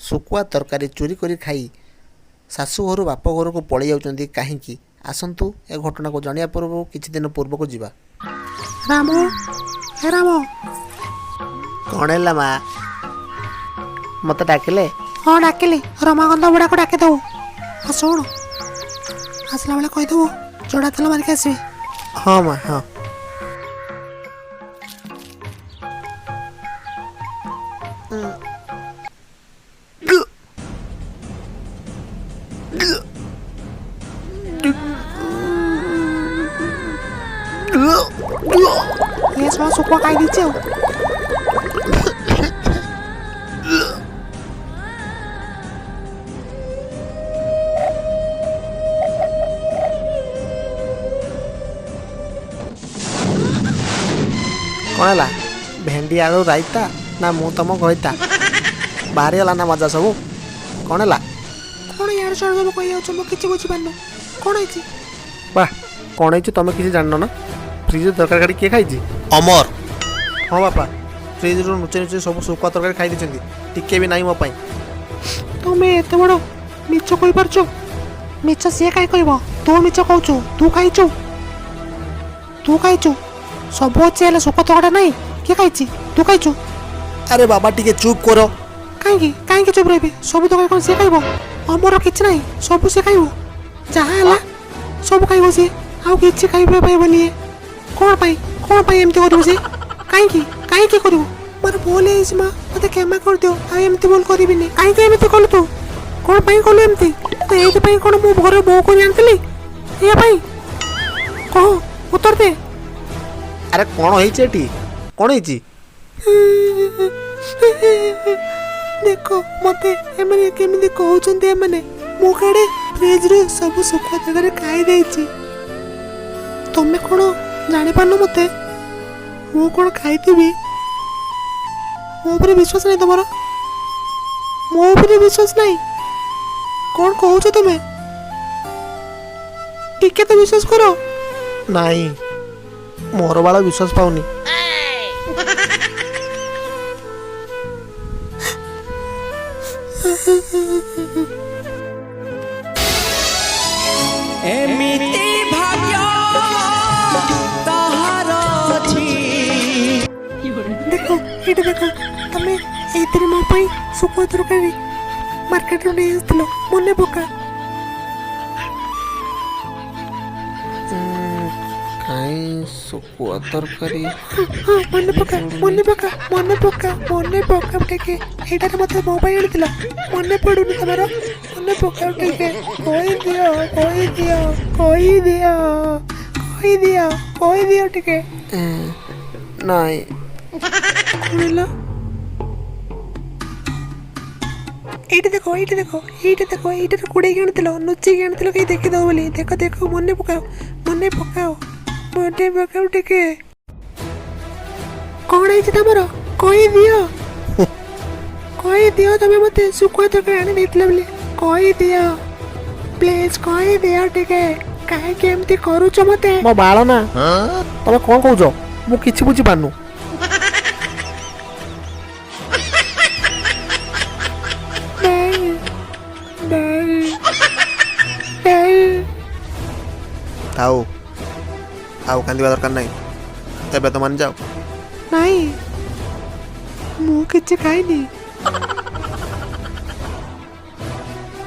ଶୁଖୁଆ ତରକାରୀ ଚୋରି କରି ଖାଇ ଶାଶୁଘରୁ ବାପ ଘରକୁ ପଳେଇ ଯାଉଛନ୍ତି କାହିଁକି? ଆସନ୍ତୁ ଏ ଘଟଣାକୁ ଜାଣିବା ପୂର୍ବରୁ କିଛି ଦିନ ପୂର୍ବକୁ ଯିବା। ରାମ, ହେ ରାମ। କ'ଣ ହେଲା ମା, ମୋତେ ଡାକିଲେ? ହଁ ଡାକିଲି, ରମାକାନ୍ତ ବୁଢ଼ାକୁ ଡାକିଦେବୁ। ଆଉ ଶୁଣ, ଆସିଲା ବେଳେ କହିଦେବୁ ଚଢ଼ା ତେଲ ମାରିକି ଆସିବେ। ହଁ ମା, ହଁ। ଏ ଶଳା ଶୁଖୁଆ ଖାଇ ଦେଇଛି। ଆଉ କ'ଣ ହେଲା, ଭେଣ୍ଡି ଆଳୁ ରାଇତା ନା ମୁଁ ତମ ଘଇତା? ବାହାରିଗଲା ନା ମଜା ସବୁ? କ'ଣ ହେଲା? କ'ଣ ଇଆଡ଼େ ସିଆଡ଼େ ସବୁ କହିଯାଉଛ, ମୁଁ କିଛି ବୁଝିପାରୁନି। କ'ଣ ହେଇଛି? ବାह, କ'ଣ ହେଇଛି ତମେ କିଛି ଜାଣିନ ନା? ଫ୍ରିଜରେ ତରକାରୀ କାଢ଼ି କିଏ ଖାଇଛି? ଅମର। ହଁ ବାପା, ଫ୍ରିଜରୁ ଲୁଚେଇ ଲୁଚେଇ ସବୁ ଶୁଖୁଆ ତରକାରୀ ଖାଇ ଦେଇଛନ୍ତି, ଟିକେ ବି ନାହିଁ ମୋ ପାଇଁ। ତମେ ଏତେ ବଡ଼ ମିଛ କହିପାରୁଛ? ମିଛ ସିଏ କାହିଁ କହିବ? ତୁ ମିଛ କହୁଛୁ, ତୁ ଖାଇଛୁ, ତୁ ଖାଇଛୁ। ସବୁ ଅଛି ହେଲେ ଶୁଖୁଆ ତରକାରୀଟା ନାହିଁ। କିଏ ଖାଇଛି? ତୁ ଖାଇଛୁ। ଆରେ ବାବା, ଟିକେ ଚୁପ୍ କର। କାହିଁକି କାହିଁକି ଚୁପ୍ ରହିବି? ସବୁ ତରକାରୀ କ'ଣ ସିଏ ଖାଇବ? ଅମର କିଛି ନାହିଁ, ସବୁ ସିଏ ଖାଇବ। ଯାହା ହେଲା ସବୁ ଖାଇବ ସିଏ, ଆଉ କିଛି ଖାଇବା ପାଇବନି ଇଏ। କ'ଣ ପାଇଁ, କ'ଣ ପାଇଁ ଏମିତି କରିବୁ ସିଏ? କାହିଁକି କାହିଁକି କରିବୁ? ମୋର ଭୁଲ ହେଇଛି ମା, ମୋତେ କ୍ଷମା କରିଦିଅ, ଆଉ ଏମିତି ଭୁଲ କରିବିନି। କାହିଁକି ଏମିତି କଲୁ ତୁ? କ'ଣ ପାଇଁ କଲୁ ଏମିତି? ତ ଏଇଥିପାଇଁ କ'ଣ ମୁଁ ଘରେ ବୋଉ କରି ଆଣିଥିଲି? ଏଇଆ ପାଇଁ କହ, ଉତ୍ତର ଦେ। ଆରେ କ'ଣ ହେଇଛି ଏଠି? କ'ଣ ହେଇଛି? ଦେଖ ମତେ ଏମାନେ କେମିତି କହୁଛନ୍ତି। ଏମାନେ ମୁଁ କାଡ଼େ ଫ୍ରିଜରୁ ସବୁ ଶୁଖୁଆ ଜାଗାରେ ଖାଇ ଦେଇଛି। ତମେ କ'ଣ ଜାଣିପାରୁନ ମତେ? ମୁଁ କ'ଣ ଖାଇଥିବି? ମୋ ଉପରେ ବିଶ୍ୱାସ ନାହିଁ ତମର? ମୋ ଉପରେ ବିଶ୍ୱାସ ନାହିଁ? କ'ଣ କହୁଛ ତମେ? ଟିକେ ତ ବିଶ୍ୱାସ କର। ନାଇଁ, ମୋର ବାଳ ବିଶ୍ୱାସ ପାଉନି। ଏମିତି ଭାଗ୍ୟ ତାହାର ଅଛି। ଦେଖ ଏଇଠି ଦେଖ, ତମେ ଏଇଥିରେ ମୋ ପାଇଁ ଶୁଖୁଆ ତରକାରୀ ମାର୍କେଟରୁ ନେଇ ଆସିଥିଲ, ମନେ ପକା। କାଇଁ ଶୁଖୁଆ ତରକାରୀ? ହଁ, ମନେ ପକା, ମନେ ପକା, ମନେ ପକା, ମନେ ପକା ଟିକେ। ଏଇଟାରେ ମୋତେ ମୋ ପାଇଁ ଆଣିଥିଲ, ମନେ ପଡ଼ୁନି ତମର? ମନେ ପକାଅ ଟିକେ, କହିଦିଅ, କହିଦିଅ, କହିଦିଅ, କହିଦିଅ, କହିଦିଅ ଟିକେ। ନାଇଁ। କ'ଣ ହେଲା? ଏଇଠି ଦେଖ, ଏଇଠି ଦେଖ, ଏଇଠି ଦେଖ, ଏଇଟାରେ କୁଡ଼େଇକି ଆଣିଥିଲ, ଲୁଚେଇକି ଆଣିଥିଲ କେହି ଦେଖିଦବ ବୋଲି। ଦେଖ ଦେଖ, ମନେ ପକାଅ, ମନେ ପକାଅ, ମନେ ପକାଅ ଟିକେ। କ'ଣ ହେଇଛି ତମର? କହିଦିଅ, କହିଦିଅ, ତମେ ମୋତେ ଶୁଖୁଆ ତରକାରୀ ଆଣି ଦେଇଥିଲ ବୋଲି କହିଦିଅ, ପ୍ଲିଜ୍ କହିଦିଅ ଟିକେ। କାହିଁକି ଏମିତି କରୁଛ ମୋତେ? ମୋ ବାଳ ନା, ତମେ କ'ଣ କହୁଛ ମୁଁ କିଛି ବୁଝିପାରୁନୁ। ନାଇଁ ନାଇଁ ନାଇଁ। ଥାଉ, ଆଉ କାନ୍ଦିବା ଦରକାର ନାହିଁ। ଏବେ ତ ମାନି ଯାଅ। ନାଇଁ, ମୁଁ କିଛି ଖାଇନି।